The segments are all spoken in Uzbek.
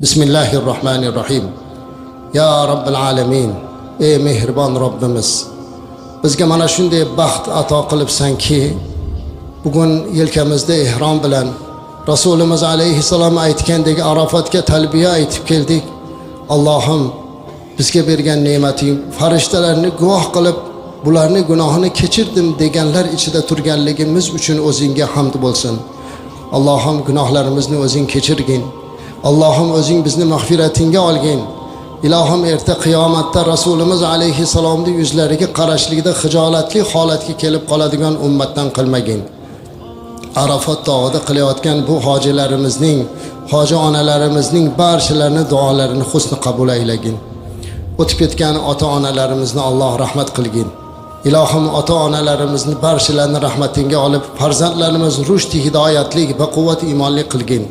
Bismillahir Rohmanir Rohim. Ya Robbil alamin, ey mehribon Robbimiz, bizga mana shunday baxt ato qilibsanki, bugun yelkamizda ehrom bilan Rasulimiz alayhissalom aytgandek Arafatga talbiya aytib keldik. Allohim, bizga bergan ne'mating, farishtalarni guvoh qilib, bularni gunohini kechirdim deganlar ichida turganligimiz uchun o'zingga hamd bo'lsin. Allohim, gunohlarimizni o'zing kechirgin. Allohim, o'zing bizni mag'firatingga olgin. Ilohim, erta qiyomatda Rasulimiz alayhissalomning yuzlariga qarashlikda xijolatli holatga kelib qoladigan ummatdan qilmagin. Arafat tog'ida qilayotgan bu hojilarimizning, hoji onalarimizning barchalarini duolarini husni qabul aylagin. O'tib ketgan ota-onalarimizni Alloh rahmat qilgin. Ilohim, ota-onalarimizni barchalarini rahmatingga olib, farzandlarimiz rushd hidoyatlik va quvvat iymonli qilgin.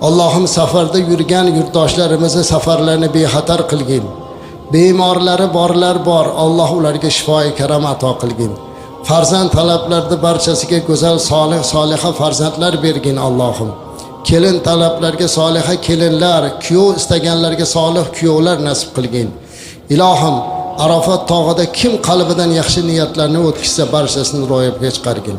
Allohim, safarda yurgan yurtdoshlarimizni safarlarini bexatar qilgin. Bemorlari borlar bor, Alloh ularga shifoi karam ato qilgin. Farzand talablarda barchasiga go'zal, solih, soliha farzandlar bergin, Allohim. Kelin talablarga soliha kelinlar, kuyov istaganlarga solih kuyovlar nasib qilgin. Ilohim, Arafat tog'ida kim qalbidan yaxshi niyatlarni o'tkazsa, barchasini ro'yobga chiqargin.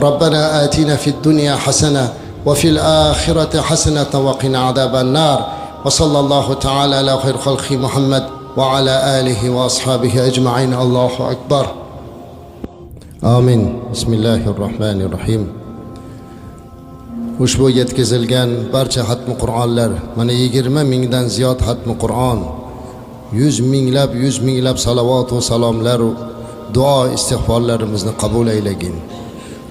Robbana atina fid dunya hasana va fil oxirati hasanatan va qina azaban nar. Va sallallohu taala ala xayr xalqi Muhammad va ala alihi va ashabihi ajmain. Allohu akbar. Amin. Bismillahir rohmanir rohim. Ushbu yetkazilgan barcha xatmi Qur'onlar, mana 20 mingdan ziyod xatmi Qur'on, yuz minglab, yuz minglab salovat va salomlar, duo istig'forlarimizni qabul aylagin.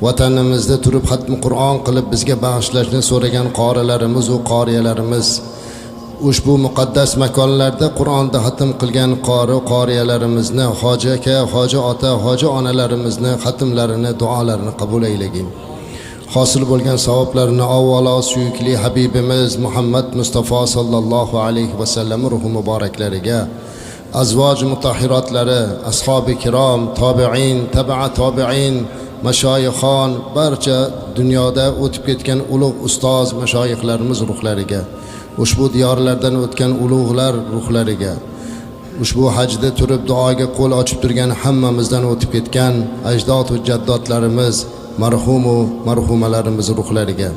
Vatanimizda turib xatmi Qur'on qilib bizga bag'ishlashni so'ragan qorilarimiz va qoriyalarimiz, ushbu muqaddas makonlarda Qur'onda xatm qilgan qori qoriyalarimizni, hoji aka, hoji ota, hoji onalarimizni xatmlarini, duolarini qabul aylagin. Hosil bo'lgan savoblarni avvalo suyukli habibimiz Muhammad Mustafa sallallohu alayhi vasallam ruhi muboraklariga, azvoj mutahhirotlari, ashobi kirom, tobiin, tabaa tobiin, mashoyixon, barcha dunyoda o'tib ketgan ulug' ustoz mashoyixlarimiz ruhlariga, ushbu diyorlardan o'tgan ulug'lar ruhlariga, ushbu hajda turib duoga qo'l ochib turgan hammamizdan o'tib ketgan ajdod va jaddodlarimiz, marhumu marhumalarimiz ruhlariga,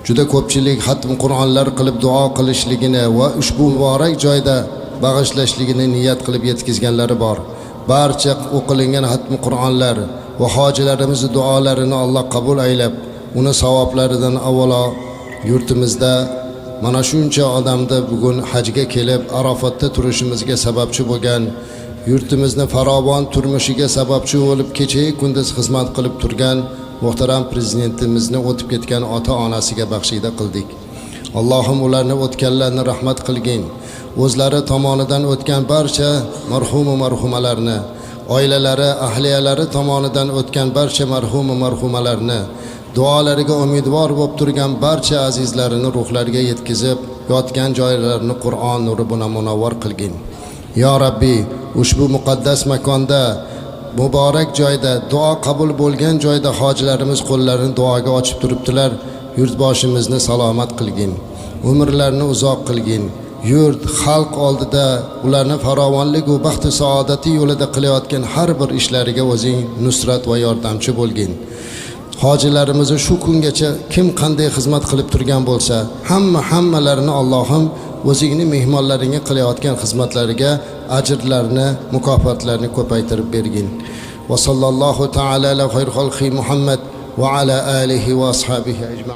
juda ko'pchilik xatm Qur'onlar qilib duo qilishligini va ushbu muborak joyda bag'ishlashligini niyat qilib yetkazganlari bor. Barcha o'qilingan xatm Qur'onlar va hojilarimiz duolarini Alloh qabul aylab, uni savoblaridan avvalo yurtimizda mana shuncha odamda bugun hajga kelib Arafatda turishimizga sababchi bo'lgan, yurtimizni farovon turmushiga sababchi bo'lib kecha kunduz xizmat qilib turgan muhtaram prezidentimizni o'tib ketgan ota onasiga baxshida qildik. Allohim, ularni o'tganlarni rahmat qilgin. O'zlari tomonidan o'tgan barcha marhumu marhumalarni, oilalari, ahliyalari tomonidan o'tgan barcha marhumu marhumalarni, duolariga umidvor bo'lib turgan barcha azizlarini ruhlariga yetkazib, yotgan joylarini Qur'on nuri bilan munavvar qilgin. Yo Rabbi, ushbu muqaddas makonda, muborak joyda, duo qabul bo'lgan joyda hojilarimiz qo'llarini duoga ochib turibdilar. Yurtboshimizni salomat qilgin, umrlarini uzoq qilgin. Yurt, xalq oldida ularni farovonlik va baxtu saodati yo'lida qilayotgan har bir ishlariga o'zing nusrat va yordamchi bo'lgin. Hojilarimizni shu kungacha kim qanday xizmat qilib turgan bo'lsa, hamma hammalarini Allohim o'zingni mehmonlaringga qilayotgan xizmatlariga ajrlarni, mukofotlarni ko'paytirib bergin. Va sallallohu taala ala xayr xalqi Muhammad va ala alihi va ashabihi ajmain.